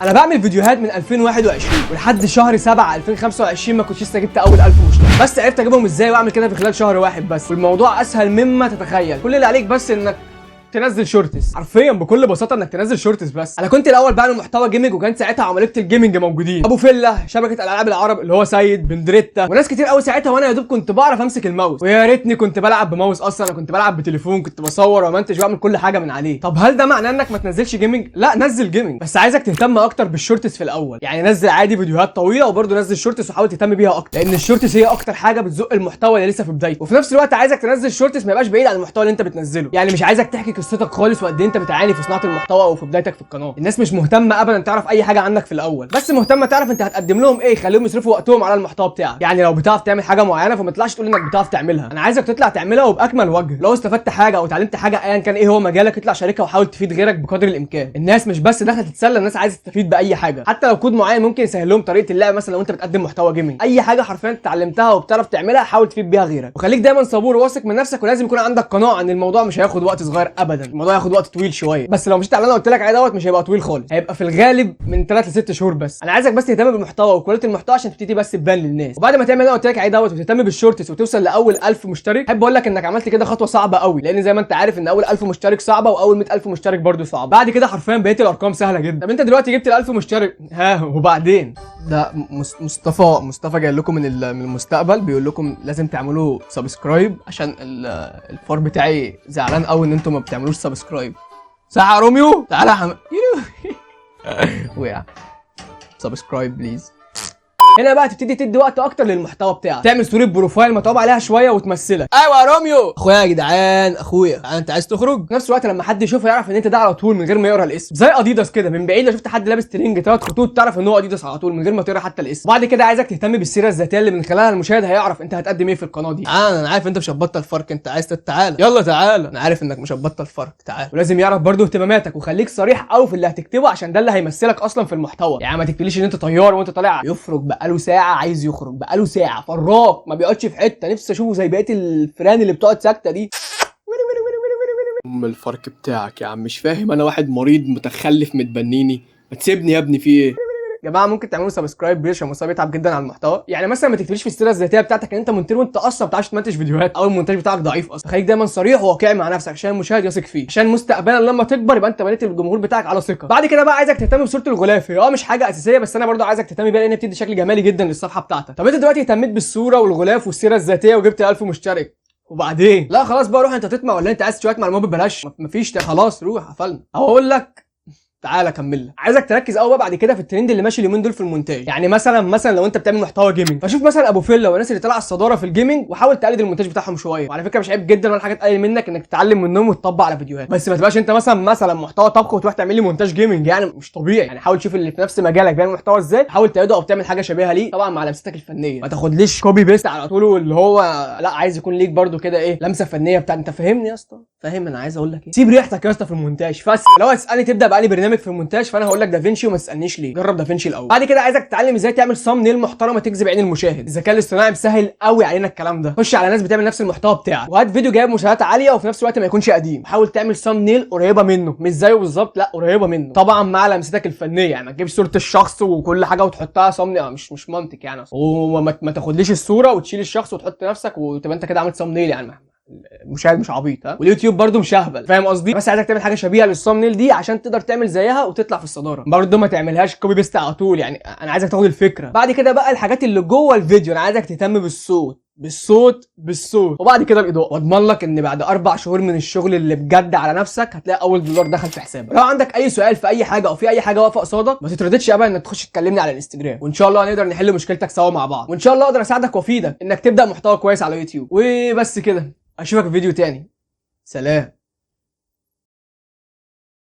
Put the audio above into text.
انا بعمل فيديوهات من 2021 ولحد شهر 7 2025 ما كنتش لسه جبت اول 1000 مشترك، بس عرفت اجيبهم ازاي واعمل كده في خلال شهر واحد بس. والموضوع اسهل مما تتخيل، كل اللي عليك بس انك تنزل shorts، حرفيا بكل بساطة انك تنزل shorts بس. انا كنت الاول بعمل محتوى gaming، وكان ساعتها عمالقة ال gaming موجودين، ابو فله، شبكة الالعاب العرب اللي هو سيد بندريتا، وناس كتير قوي ساعتها، وانا يا دوب كنت بعرف امسك الماوس، ويا ريتني كنت بلعب بماوس اصلا، انا كنت بلعب بتليفون، كنت بصور ومنتج واعمل كل حاجة من عليه. طب هل ده معناه انك ما تنزلش gaming؟ لا، نزل gaming، بس عايزك تهتم اكتر بال shorts في الاول. يعني نزل عادي فيديوهات طويلة وبرده نزل shorts وحاول تهتم بيها اكتر، لان ال shorts هي اكتر حاجة بتزق المحتوى اللي لسه في بدايته. وفي نفس الوقت عايزك تنزل shorts ما يبقاش بعيد عن المحتوى اللي انت بتنزله، يعني مش عايزك تحكي قصتك خالص وقد ايه انت بتعاني في صناعة المحتوى او في بدايتك في القناه. الناس مش مهتمة ابدا تعرف اي حاجة عنك في الاول، بس مهتمة تعرف انت هتقدم لهم ايه، خليهم يصرفوا وقتهم على المحتوى بتاعك. يعني لو بتعرف تعمل حاجة معينة فما تطلعش تقول انك بتعرف تعملها، انا عايزك تطلع تعملها وباكمل وجه. لو استفدت حاجة او اتعلمت حاجة ايا كان ايه هو مجالك، اطلع شاركها وحاول تفيد غيرك بقدر الامكان. الناس مش بس داخله تتسلى، الناس عايزه تستفيد باي حاجه، حتى لو كود معين ممكن يسهل لهم طريقه اللعب مثلا لو انت بتقدم محتوى gaming. اي حاجة حرفيا اتعلمتها وبتعرف تعملها حاول تفيد بيها غيرك، وخليك دايما صبور وواثق من نفسك، ولازم يكون عندك قناعة ان الموضوع مش هياخد وقت صغير ابدا، الموضوع هياخد وقت طويل شويه، بس لو مشيت على اللي انا قلت لك عليه دوت مش هيبقى طويل خالص، هيبقى في الغالب من 3 ل 6 شهور بس. انا عايزك بس تهتم بالمحتوى و quality المحتوى عشان تبتدي بس تبان للناس، وبعد ما تعمل اللي انا قلت لك عليه دوت وتهتم بال shorts وتوصل لاول 1000 مشترك، احب اقول لك انك عملت كده خطوة صعبة قوي، لان زي ما انت عارف ان اول 1000 مشترك صعبة واول 100000 مشترك برده صعب. بعد كده حرفيا بقية الارقام سهلة جدا. طب انت دلوقتي جبت ال 1000 مشترك، ها وبعدين؟ ده مصطفى، مصطفى جاي لكم من المستقبل بيقول لكم لازم تعملوا subscribe عشان الفار بتاعي زعلان قوي ان انتم ما بتعملوش subscribe. صح يا روميو؟ تعالى يا وقع. subscribe please. هنا بقى تبتدي تدي وقت اكتر للمحتوى بتاعك، تعمل صوره profile متعوب عليها شوية وتمثلك. ايوه يا روميو، اخويا يا جدعان، اخويا انت عايز تخرج. في نفس الوقت لما حد يشوفه يعرف ان انت ده على طول من غير ما يقرا الاسم، زي اديداس كده من بعيد لو شفت حد لابس ترنج ثلاث خطوط تعرف ان هو اديداس على طول من غير ما تقرا حتى الاسم. وبعد كده عايزك تهتم بالسيرة الذاتية اللي من خلالها المشاهد هيعرف انت هتقدم ايه في القناة دي. انا عارف انت مش هتبطل فرك، انت عايز تعالى يلا تعالى، انا عارف انك مش هتبطل فرك، تعالى. ولازم يعرف برضه اهتماماتك، وخليك صريح قوي في اللي هتكتبه عشان ده اللي هيمثلك اصلا في المحتوى. يعني ما تكتبليش ان انت طيار وانت طالع يفرك بقاله ساعة عايز يخرج، بقاله ساعة فراك ما بيقعدش في حته، نفسي اشوفه زي بقية الفيران اللي بتقعد ساكته دي. ام الفرك بتاعك يا عم، مش فاهم انا واحد مريض متخلف متبنيني، ما تسيبني يا ابني في ايه؟ يا جماعة ممكن تعملوا subscribe please عشان مصطفى بيتعب جدا على المحتوى. يعني مثلا ما تكتبليش في السيرة الذاتية بتاعتك ان انت مونتير وانت اصلا ما بتعرفش تمنتج فيديوهات او المونتاج بتاعك ضعيف اصلا. خليك دايما صريح وواقعي مع نفسك عشان المشاهد يثق فيك، عشان مستقبلا لما تكبر يبقى انت بنيت الجمهور بتاعك على ثقة. بعد كده بقى عايزك تهتم بصورة الغلاف، هي مش حاجة اساسية بس انا برضو عايزك تهتم بيها لان بتدي شكل جمالي جدا للصفحه بتاعتك. طب انت دلوقتي اهتميت بالصورة والغلاف والسيرة الذاتية وجبت 1000 مشترك، وبعدين؟ لا خلاص بقى روح، انت تطمع ولا انت عايز شوية معلومات ببلاش؟ مفيش، خلاص روح قفلنا. او اقول لك تعالى اكمل لك. عايزك تركز قوي بقى بعد كده في الترند اللي ماشي اليومين دول في المونتاج. يعني مثلا لو انت بتعمل محتوى gaming فشوف مثلا ابو فيلا والناس اللي طالعه الصدارة في ال gaming وحاول تقلد المونتاج بتاعهم شويه. وعلى فكرة مش عيب جدا ولا حاجة تقلل منك انك تتعلم منهم وتطبق على فيديوهات، بس ما تبقاش انت مثلا محتوى طبخ وتروح تعمل لي مونتاج gaming، يعني مش طبيعي. يعني حاول تشوف اللي في نفس مجالك بيعمل محتوى ازاي، حاول تقلده او تعمل حاجة شبيهه ليه، طبعا مع لمستك الفنية. ما تاخدليش copy paste على طول واللي هو لا، عايز يكون ليك برده كده ايه لمسه فنية بتاع، انت فاهمني يا اسطى؟ فاهم انا عايز اقول لك ايه؟ سيب ريحتك يا اسطى في المونتاج. بس لو هتسالني تبدا بأنهي برنامج في المونتاج فانا هقول لك دافنشي، وما تسالنيش ليه، جرب دافنشي الاول. بعد كده عايزك تتعلم ازاي تعمل thumbnail محترمه تجذب عين المشاهد. الذكاء الاصطناعي مسهل قوي علينا الكلام ده. خش على ناس بتعمل نفس المحتوى بتاعك وهات فيديو جايب مشاهدات عالية وفي نفس الوقت ما يكونش قديم، حاول تعمل thumbnail قريبه منه، مش زيه بالظبط لا قريبه منه، طبعا مع لمستك الفنية. يعني ما تجيبش صوره الشخص وكل حاجة وتحطها thumbnail، مش منطق يعني اصلا. وما ما تاخدليش الصورة وتشيل الشخص وتحط نفسك وتبقى انت كده عملت thumbnail، يعني المشاهد مش عبيط ها، واليوتيوب برده مش اهبل، فاهم قصدي؟ بس عايزك تعمل حاجة شبيهه لل thumbnail دي عشان تقدر تعمل زيها وتطلع في الصدارة. برده ما تعملهاش copy paste على طول، يعني انا عايزك تاخد الفكرة. بعد كده بقى الحاجات اللي جوه الفيديو انا عايزك تهتم بالصوت بالصوت بالصوت، وبعد كده الاضاءه. واضمن لك ان بعد 4 شهور من الشغل اللي بجد على نفسك هتلاقي اول دولار دخل في حسابك. لو عندك اي سؤال في اي حاجة او في اي حاجة واقفة قصادك ما تترددش ابدا انك تخش تكلمني على الانستجرام، وان شاء الله هنقدر نحل مشكلتك سوا مع بعض، وان شاء الله اقدر اساعدك وافيدك انك تبدا محتوى كويس على يوتيوب. وبس كده، اشوفك في فيديو تاني، سلام.